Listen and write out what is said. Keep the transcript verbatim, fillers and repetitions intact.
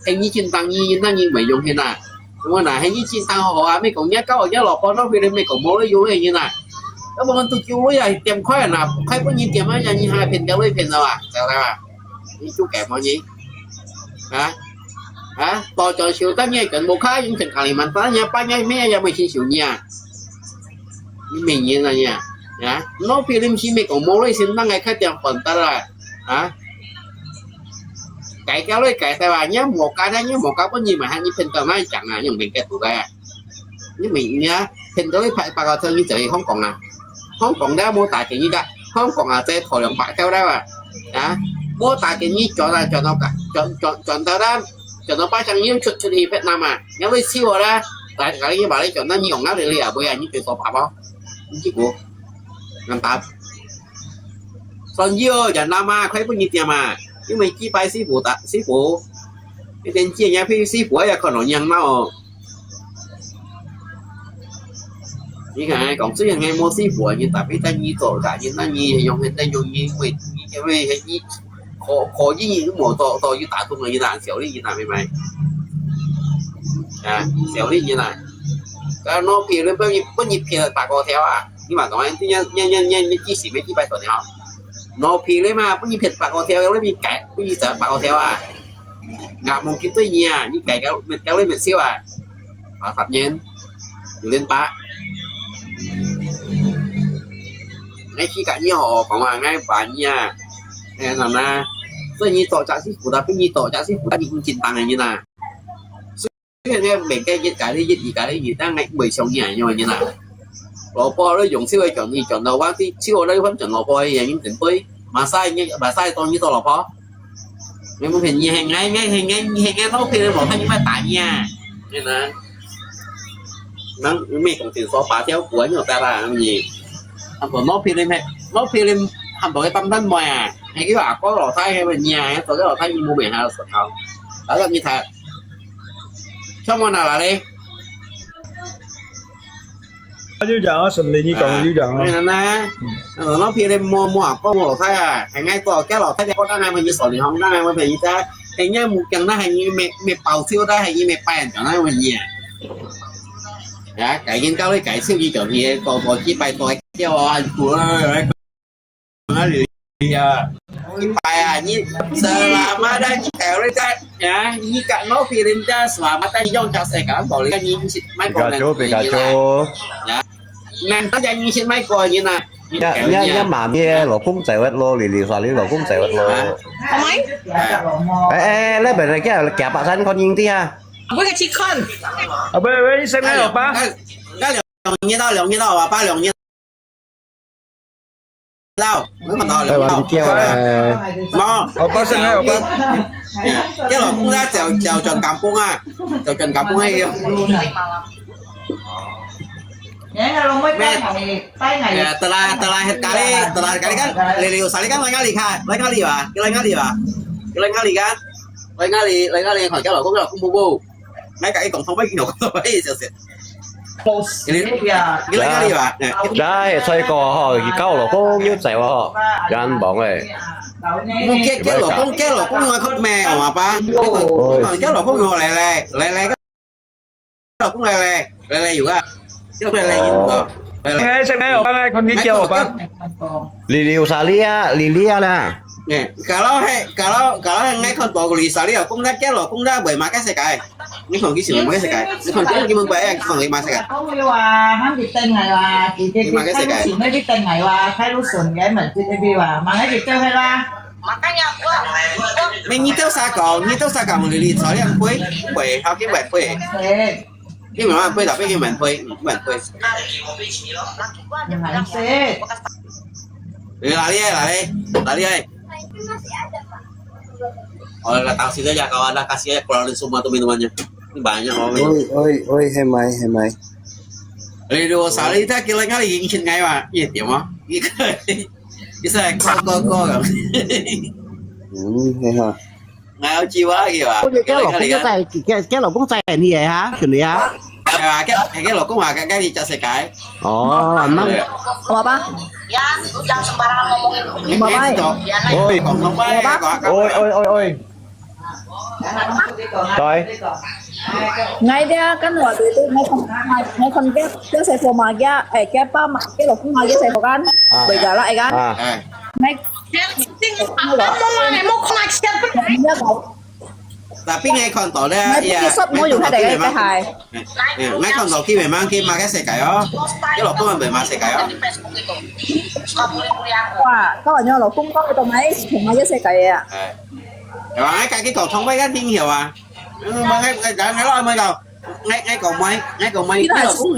係你真當你，那你毋會用心啊。我講啊，係你真當好啊，毋係講若狗若老婆，老婆你毋係講無咧用个人啊。啊，𠊎兜就有啊，點開啊，開分人點啊，你還騙掉你騙到啊，知道吧？你就該麼人啊？啊，多轉手，但你還跟無卡，用成卡里曼丹，你半夜咩也沒去收你啊。 你明年啊呀，啊，老皮你毋係講無耐心，人个開店還得啦，啊，改掉你改掉啊，你無改啦，你無改，本人嘛，你騙到哪裡講啊？你明白不該啊？你明年啊，騙到你拍八個車，你就去香港啊，香港咧無打給你个，香港啊，再討兩百條啦，啊，無打給你轉啊，轉到轉轉轉到啦，轉到八千，你出出去越南啊，你會笑我啦。 來，來，你把你講，那你用哪裡啊？不要，你對手打包，你去補，能打。算有，人那嘛，快不你点嘛，因為幾百師傅打，師傅，一點錢也俾師傅也看到人鬧哦。你看，講雖然係無師傅，你特別在你做个，你那你用，你用，你會，你因為你 可，可以，你無做，做，你打工个，你哪少你，你哪會買？啊，少你，你哪？該老皮你分你，分你騙八個條啊！你嘛講，你，你，你，你，你幾時沒幾百個條？老皮你嘛，分你騙八個條，你咪改，分你賺八個條啊！俺無去對你啊，你改，改，改你沒少啊！ 八十年，有點大。𠊎自家以後講啊，𠊎話你啊，哎，那麼，所以你做家事負擔，比你做家事負擔，你更緊張个人啊。雖然𠊎每個月加你一，加你一，但𠊎毋會像你恁樣个人啊。老婆都用手个叫你，叫到我去，手都換轉老婆个，你真對。Masa你，masa當你做老婆。 你毋騙你係𠊎，𠊎係𠊎，你係𠊎，老皮你無看你會打你啊！你呢？人毋係講緊說八條股，你有打啦，你。啊，無老皮你係，老皮你還無去擔擔妹啊？係叫阿哥老弟个你啊，做个老弟你無命下手頭。打到你睇，像我哪來咧？ 啊，就講啊，順利你講，啊，就講啊。哎，那，呃，老皮你摸摸，幫我老弟啊，還愛多，叫老弟，我當然會你手裡紅，當然會陪你在，哎，你目光那還你沒，沒包手的，還你沒扮，當然會你啊。啊，改天到底改手機叫你，多，多幾百，多叫啊，很苦啊。 哪裡啊？一擺啊，你selamat datang，你改了再，啊，你敢老皮人家selamat datang，你用家世界，無你你是美國人，Pikachu，Pikachu。啊，那大家你是美國人啊？你你你媽咪老公在位咯，你你說你老公在位咯。係咪？哎哎，那邊人家夾把山看影的啊。不會去看。啊，喂喂，你先來吧。那兩年到兩年到，我爸兩年。 到，我看到了。哎，我叫哎。無。好，發生了，有發。叫老公啦，就，就轉甘榜啊，就轉甘榜去了。哎，得啦，得啦，係咖哩，得啦，咖哩kan，你，你有啥你kan，來咖哩卡，來咖哩吧，來咖哩吧，來咖哩kan，來咖哩，來咖哩，看，叫老公，叫老公婆婆。 來，甲伊講，頭尾伊就講，哎，就是。你，你來哪裡啊？哎，來，衰過吼，佢交老公又走吼，冤枉誒。我叫，叫老公，叫老公，我靠咩，我爸，叫老公，我來來，來來，老公來來，來來有啊，叫來來有啊，來來。哎，現在我剛剛看你叫我爸。 Lily Salia, Lilia lah. Nè, kalau he, kalau, kalau he ngai khon to Lily Salia, kung na kelo, kung na bai ma cái xe cái. Ngai khon cái gì ma cái xe cái. Ngai khon cái gì ma bai, ngai khon cái ma xe cái. Không hiểu à, hám bị tên này à, chị chị chị khai lũ sùn cái gì mà chị đi đi à, mà cái gì chơi hay là. Makanya gua, gua Mẹ, nhi tao sa kong, nhi tao sa kong Lily Salia quê, quê, hao cái quê quê. Cái mà quê đó, cái mình quê, mình quê. Laki gua ada bilang ya, bekas Lari, lari, lari. Oh, datang sini aja kawan, dah kasih aja keluarin semua tuh minumannya. Ini banyak orang ini. Oi, oi, oi, hemai, hemai. Lily Salia ta kila ngali, ingin ngai wa. Iya, dia mah. Bisa kau, kau, kau. Hmm, hei ha. 𠊎有句話个話，佢个老公在，佢个老公在你个哈，係你啊？係啊，佢，佢个老公話，佢，佢你做世界。哦，那對啊。Apa? Ya, lu jangan sembarangan ngomongin. Ini Bapak. Itu. Oi. Ngomong baik, Bapak. Kau, kau. Oi, oi, oi, oi. 對。 Ngai dia kan wa tu tu ngai kon ngai kon kia kia sai fo ma kia eh kia pa ma kia lo ma kia sai fo kan. Bui ga la ai kan.啊， 哎， Ngai Ting apa mo ngai mo kong ngai siap pun. Ngai dia kau. Tapi ngai 看到咧， Ngai pun isop mo yung hade ke hai. 哎，ngai 看到佢慢慢去嘛个世界哦，佢老公人嘛世界哦。 Wa kau wa nyo lo kung kau to mai kung ma kia sai kai ya. 哎，然后俺家己讲通话个听晓啊，嗯，我我我我我我讲，我我讲没，我讲没，你老公